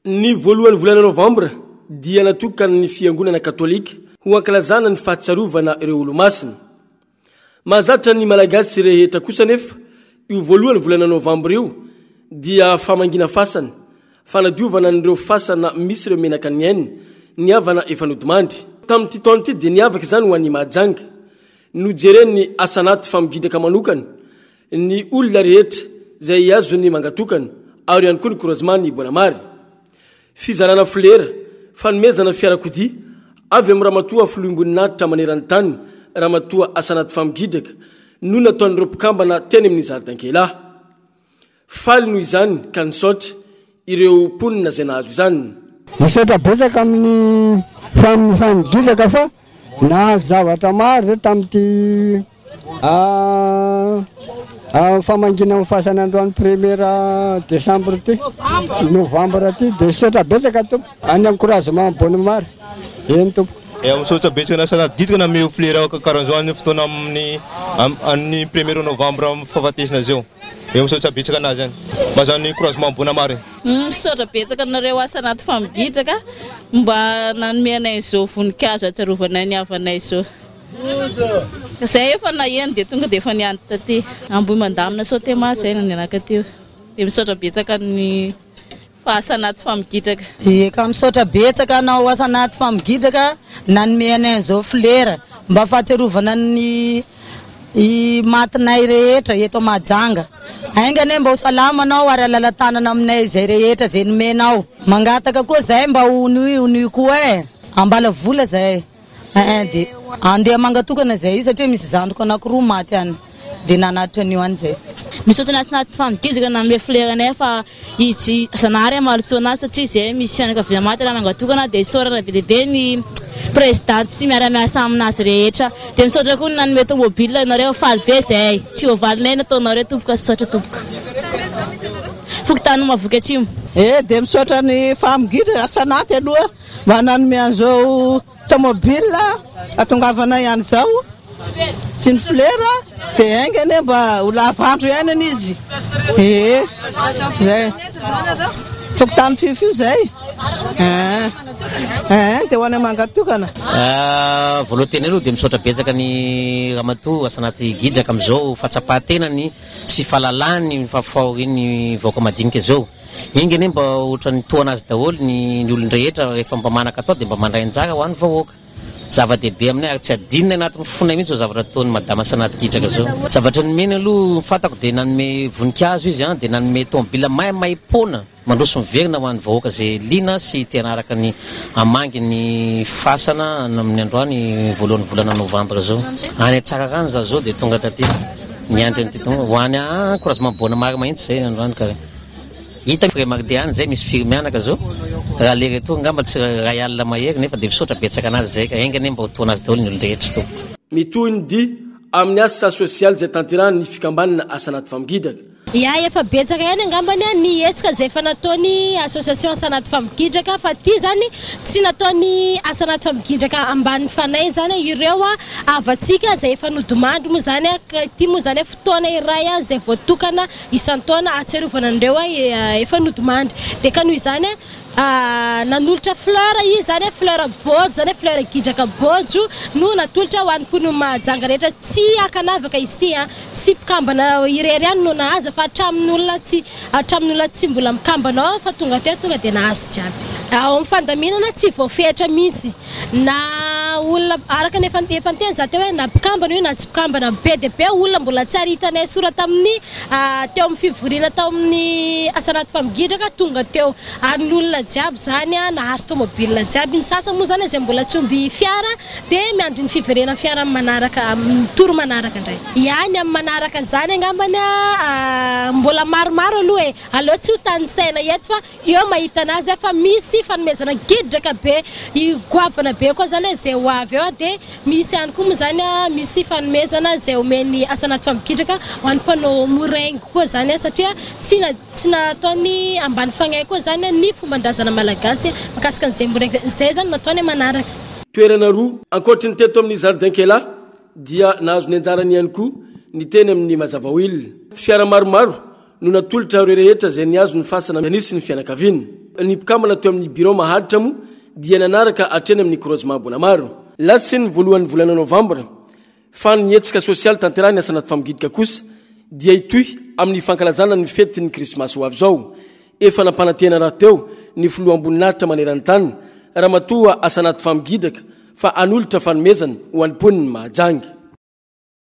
Ny voalohan'ny volana novambra dia natokan'ny Fiangonana Katolika ho ankalazana ny fahatsiarovana ireo olomasina. Mahazatra ny Malagasy rehetra kosa anefa io voalohan'ny volana novambra io dia famangiana fasana, fanadiovana an'ireo fasana misy ireo menaka ny aina, ny havana efa nodimandry. Tamin'ity taona ity dia niavaka izany ho an'i Mahajanga. Nojeren'ny Asanaty Famogidraka manokana ny olona rehetra izay azony mangatokana ary ihany koa ny croisement ny Bonamary. Fizarana folera, fanomezana fiarakodia avy amin'ny Ramatoa Filohim-boninahitra maneran-tany Ramatoa Asanaty Famogidraka no nataon'ireo mpikambana teny amin'ny Jardin-Kela. Faly noho izany ka nisaotra ireo mponina izay nahazo izany. Misaotra betsaka amin'ny famogidraka fa nahazo zavatra maro zay tamin'ity famangiana ny fasana androany premier décembre ty, novembre ty dia misaotra betsaka tompoko any encouragement Bonnemary, eny tompoko. Ewa misaotra betsaka an'i Asanaty Gidraka nameho fleur karahan'izao any fotoana amin'ny amin'ny premier novembre amin'ny fahafatesana zao. Ewa misaotra betsaka anazy any. Mba zany croisement Bonamary. Misaotra betsaka anareo asa anaty famogidraka mba nanome anay izao voninkazo ahatsiarovanay ny havanay izao. Zay efa naheno dia tonga dia efa niandry taty Ambohimandamina Sotema zay no niaraka teo. Dia misaotra betsaka ny fa asa anaty famogidraka. Eka misaotra betsaka anao asa anaty famogidraka nanome anay an'izao flera mba fahatsiarovana ny matinay rehetra eto Mahajanga. Ainga anie mba ho salama anao ary halala-tanana aminay izay rehetra izay nomenao. Mangataka koa zahay mba ho ny koa e. Ambalavola zahay. Eeh dia andeha mangatokana zay io satria misy zandriko anakiroa maty any dia nanatitra an'io any zay. Misaotra an'i Asnath Famigizaka nanome fleur anay fa izy Zanahary hamalisoa anazy satria izay misy fianakaviana maty raha mangatokana dia isaorana be dia be ny président sy miara-miasa aminazy rehetra dia misaotra koa ny nanome tomobile nareo faly be zahay tsy voavalinay nataonareo tompoko misaotra tompoko Fokontany Mahavoky Atsimo. Eh dia misaotra ny Famigizaka Asanaty aloha Mba nanome an'izao tomobile hatongavanay an'izao sy ny fleur dia enga anie mba ho lava andro ihany anie izy ee zay fokontany fifio zay ee ee dia ho any Mangatokana. Voalohany teny aloha dia misaotra betsaka ny Ramatoa Asanaty Gidraka amin'izao fahatsapan-tenany sy fahalalany ny fahorian'ny vahoaka madinika izao. Enga anie mba ohatran'ny tohana azy daholo ny ny olon-drehetra rehefa mba manan-katao dia mba mandray anjara ho an'ny vahoaka. Zava-dehibe aminay ary tsy adinonay anatin'ny fonay mihitsy izao zavatra ataon'i Madama Sanady Gidraka izao. Zavatra nomeny aloha ny fantako dia nanome voninkazo izy an, dia nanome tomobile maimaimpoana mandroso miverina ho an'ny vahoaka izay liana sy te hanaraka ny hamangy ny fasana amin'ny androany voalohan'ny volana novambra izao. Any Tsararano izaho izao dia tonga taty miandry an'ity tonga ho any croisement Bonamary mahitsy izay androany ka. Hita fa Remarque any zay misy firy mianaka zao, raha aller retour ngamba tsy iray alina mahery nefa dia misaotra betsaka anazy zay ka enga anie mba ho toa anazy daholo ny olon-drehetra tompoko. Mitohy ny dia amin'ny asa sosialy izay tanterahan'ny fikambanana Asa Anaty Famogidraka. Ya, efa betsaka ihany angambany ny hetsika izay efa nataony association Asa Anaty Famogidraka fa ity izany tsy nataony Asa Anaty Famogidraka ambany fanahy izany ireo havantsika izay efa nodimandry moa izany ka ity moa izany fotoana iray izay voatokana isan-taona ahatsiarovana an'ireo efa nodimandry. Dia ka noho izany nanolotra fleur izy izany, fleur bôjo izany, fleur gidraka bôjo no natolotra ho an'ny mponin'i Mahajanga rehetra. Tsy ankanavaka izy ity an, tsy mpikambana irery ihany no nahazo fa hatramin'ny olona tsy hatramin'ny olona tsy mbola mikambana ao fa tonga teo tonga dia nahazo jiaby. Ao amin'ny fandaminana tsy voafetra mihitsy. Na olona araka ny efa efa niteny za teo hoe na mpikambana io na tsy mpikambana, be dia be olona mbola tsy ary hitanay soratra tamin'ny teo amin'ny fivoriana tao amin'ny asa anaty famogidraka tonga teo ary ny olona jiaby zany nahazo tomobile jiaby, ny sasany moa zany izay mbola tsy omby fiara dia miandry ny fiverenan'ny fiara amin'ny manaraka amin'ny tour manaraka indray. Ya ny amin'ny manaraka zany angambany mbola maromaro aloha e, aleo tsy ho tanisaina eto fa Eo mahita anazy aho fa misy fanomezana gidraka be goavana be koa zany zay ho avy eo dia misy ihany koa moa zany misy fanomezana zay omen'ny asa anaty fampigidraka ho an'ny mpanao moraingy koa zany satria tsy tsy nataony ambany fagnahy koa zany ny fomban-drazana malagasy mikasika an'izay moraingy zay, zay zany no ataony manaraka. Toerana roa, ankoatry ny teto amin'ny Jardin Kela dia nahazo ny anjarany ihany koa ny teny amin'ny Mazava Oil. Fiara maromaro no natolotra ireo rehetra izay nihazo ny fasana nisy ny fianakaviana. Ny mpikambana teo amin'ny birao maharitra moa dia nanaraka hatreny amin'ny croisement Bonamaro. Lasa ny voalohan'ny volana novambra fa ny hetsika sosialy tanterahin'ny Asanaty Famogidika kosa dia hitohy amin'ny fankalazana ny fetin'ny krismasy ho avy izao. Efa nampanantena rahateo ny filoham-boninahitra maneran-tany, Ramatoa Asanaty Famigidraka, fa hanolotra fanomezana ho an'ny mponin'i Mahajanga.